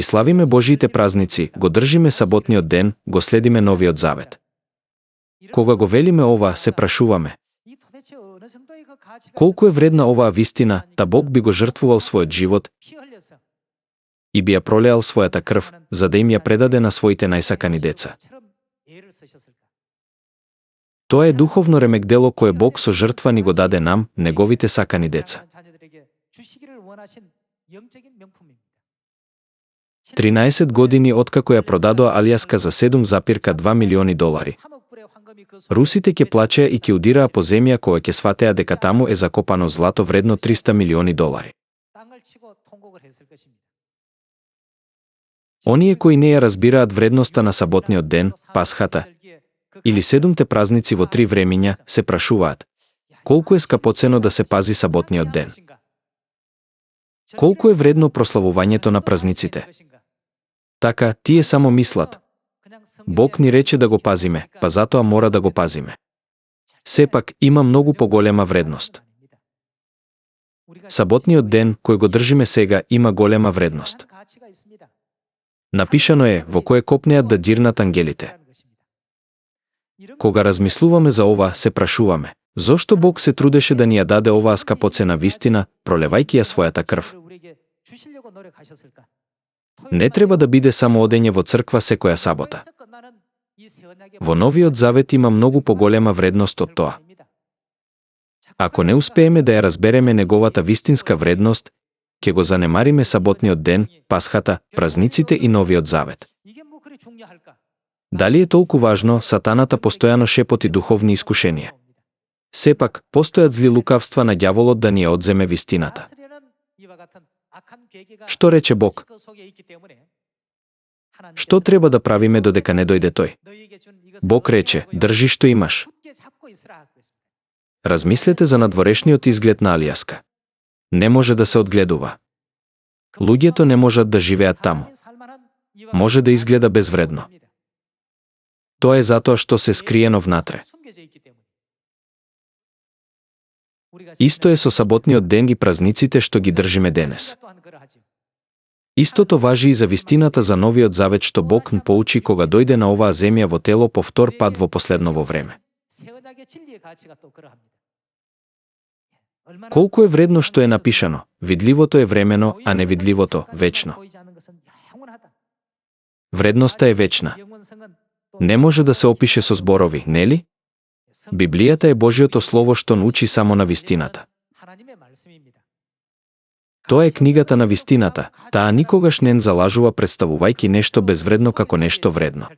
Ги славиме Божиите празници, го држиме саботниот ден, го следиме Новиот Завет. Кога го велиме ова, се прашуваме: колку е вредна оваа вистина, та Бог би го жртвувал својот живот и би ја пролеал својата крв, за да им ја предаде на своите најсакани деца. Тоа е духовно ремекдело кое Бог со жртва ни го даде нам, неговите сакани деца. 13 години откако ја продадоа Алјаска за $7,2 милиони. Русите ќе плачеа и ќе удираа по земја кога ќе сватеа дека таму е закопано злато вредно $300 милиони. Оние кои не ја разбираат вредноста на саботниот ден, Пасхата, или 7 празници во 3 времиња, се прашуваат: колку е скапоцено да се пази саботниот ден? Колку е вредно прославувањето на празниците? Така, тие само мислат: Бог ни рече да го пазиме, па затоа мора да го пазиме. Сепак, има многу поголема вредност. Саботниот ден, кој го држиме сега, има голема вредност. Напишано е во кое копнеат да дирнат ангелите. Кога размислуваме за ова, се прашуваме: зошто Бог се трудеше да ни ја даде оваа скапоцена вистина, пролевајќи ја својата крв? Не треба да биде само одење во црква секоја сабота. Во Новиот Завет има многу поголема вредност од тоа. Ако не успееме да ја разбереме неговата вистинска вредност, ќе го занемариме саботниот ден, Пасхата, празниците и Новиот Завет. Дали е толку важно, сатаната постојано шепоти духовни искушенија. Сепак, постојат зли лукавства на ѓаволот да ни ја одземе вистината. Што рече Бог? Што треба да правиме додека не дојде тој? Бог рече: држи што имаш. Размислете за надворешниот изглед на Алјаска. Не може да се одгледува. Луѓето не можат да живеат таму. Може да изгледа безвредно. Тоа е затоа што се скриено внатре. Исто е со саботниот ден и празниците што ги држиме денес. Истото важи и за вистината за Новиот Завет што Бог ни поучи кога дојде на оваа земја во тело по втор пат во последново време. Колку е вредно што е напишано: видливото е времено, а невидливото вечно. Вредноста е вечна. Не може да се опише со зборови, нели? Библијата е Божиото слово што научи само на вистината. Тоа е книгата на вистината, таа никогаш не залажува представувајќи нешто безвредно како нешто вредно.